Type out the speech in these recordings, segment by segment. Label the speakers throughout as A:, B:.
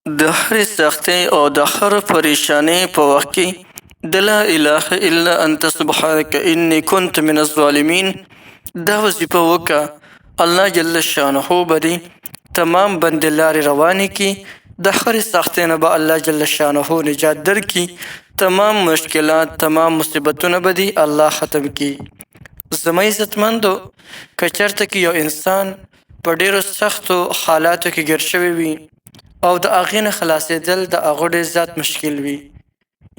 A: د هرې سختۍ او د هر پریشانۍ په وخت کې د لا اله الا انت سبحانك انی كنت من الظالمین دا وظیفه وکړه، الله جل شانه به دې تمام بندې لارې روانې کړي، د هرې سختۍ نه به الله جل شانه نجات درکړي، تمام مشکلات تمام مصیبتونه به دې الله ختم کړي. زما عزتمندو، که چېرته کې یو انسان په ډېرو سختو حالاتو کې ګیر شوی وي او د هغې نه خلاصېدل د هغه ډېر زیات مشکل وي،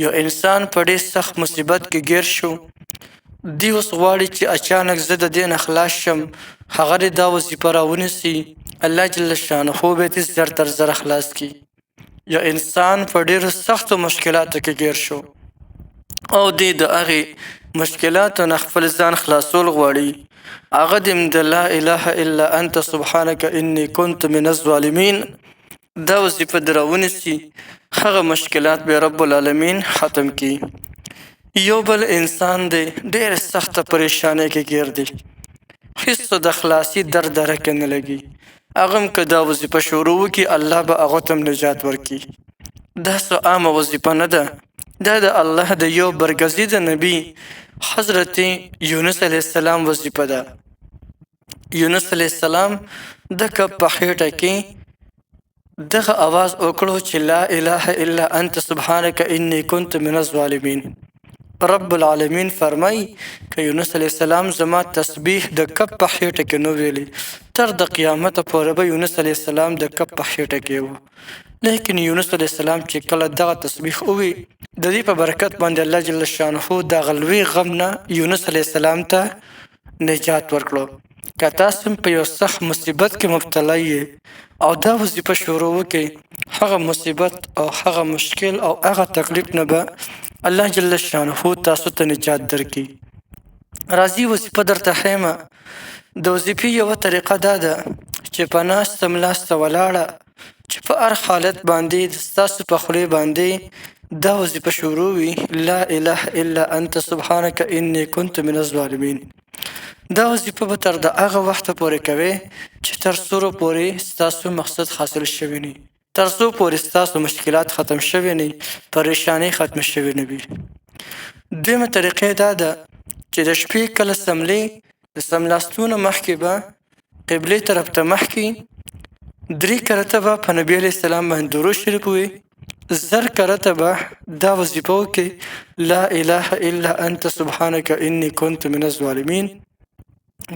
A: یو انسان په ډېر سخت مصیبت کې ګیر شو، دی اوس غواړي چې اچانک زه د دې نه خلاص شم، هغه دې دا وظیفه راونیسي، الله جل شانه به یې زر تر زره خلاص کړي. یو انسان په ډېرو سختو مشکلاتو کې ګیر شو او دی د هغې مشکلاتو نه خپل ځان خلاصول غواړي، هغه دې د لا اله الا انت سبحانك انی كنت من الظالمین دا وظیفه دې راونیسي، هغه مشکلات به رب العالمین ختم کړي. یو بل انسان دی ډېر سخته پریشانۍ کې ګیر دی، هیڅ د خلاصي در درکه نه لګي، هغه هم که دا وظیفه شروع وکړي الله به هغه ته هم نجات ورکړي. دا څه عامه وظیفه نه ده، دا د الله د یو برګزیده نبي حضرت یونس علیه السلام وظیفه ده. یونس علیه السلام د کب په خېټه کې دغه اواز وکړو چې لا اله الا انت سبحانك انی كنت من الظالمین. رب العالمین فرمای که یونس علیه السلام زما تسبیح د کب په خېټه کې نو ویلي، تر د قیامته پورې به یونس علیه السلام د کب په خېټه کې و. لیکن یونس علیه السلام چې کله دغه تسبیح ووی، د دې په برکت باندې الله جل شانه دغه لوی غم نه یونس علیه السلام ته نجات ورکړو. که تاسو هم په یو سخت مصیبت کې مبتلا یې او دا وظیفه شروع وکړئ، هغه مصیبت او هغه مشکل او هغه تکلیف نه به الله جل شانه تاسو ته نجات درکړي. راځي وظیفه درته ښیم. د وظیفې یوه طریقه دا ده چې په ناسته ملاسته ولاړه، چې په هر حالت باندې ستاسو په خولې باندې دا وظیفه شروع وي، لا اله الا انت سبحانك انی كنت من الظالمین. دا وظیفه به تر د هغه وخته پورې کوې چې تر څو پورې ستاسو مقصد حاصل شوی نه، تر څو پورې ستاسو مشکلات ختم شوي نه، پریشانۍ ختم شوي نه وي. دویمه طریقه دا ده چې د شپې کله سملې، د سملاستو نه مخکې به قبلې طرف ته مخکې درې کرته به په نبي علیه السلام باندې درود شریف ووایي، زر کرته به دا وظیفه وکړي، لا اله الا انت سبحانك انی كنت من الظالمین.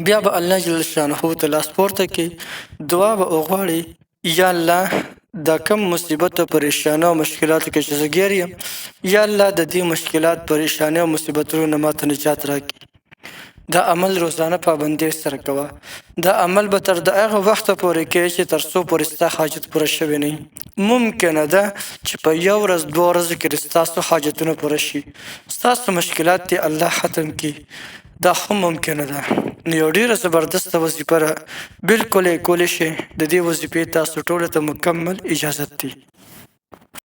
A: بیا به الله جل شانه ته لاس پورته کړي، دعا به وغواړي، یا الله دا کوم مصیبت او پریشانۍ او مشکلاتو کې چې زه ګیر یم، یا الله د دې مشکلات پریشانۍ او مصیبتونو نه ماته نجات راکړي. دا عمل روزانه پابندۍ سره کوه. دا عمل به تر د هغه وخته پورې کوې چې تر څو پورې ستا حاجت پوره شوی نه وي. ممکنه ده چې په یو ورځ دوه ورځو کې ستاسو حاجتونه پوره شي، ستاسو مشکلات دې الله ختم کړي، دا هم ممکنه ده. نو یو ډېره زبردسته وظیفه ده، بالکل یې کولی شئ. د دې وظیفې تاسو ټولو ته مکمل اجازت دی.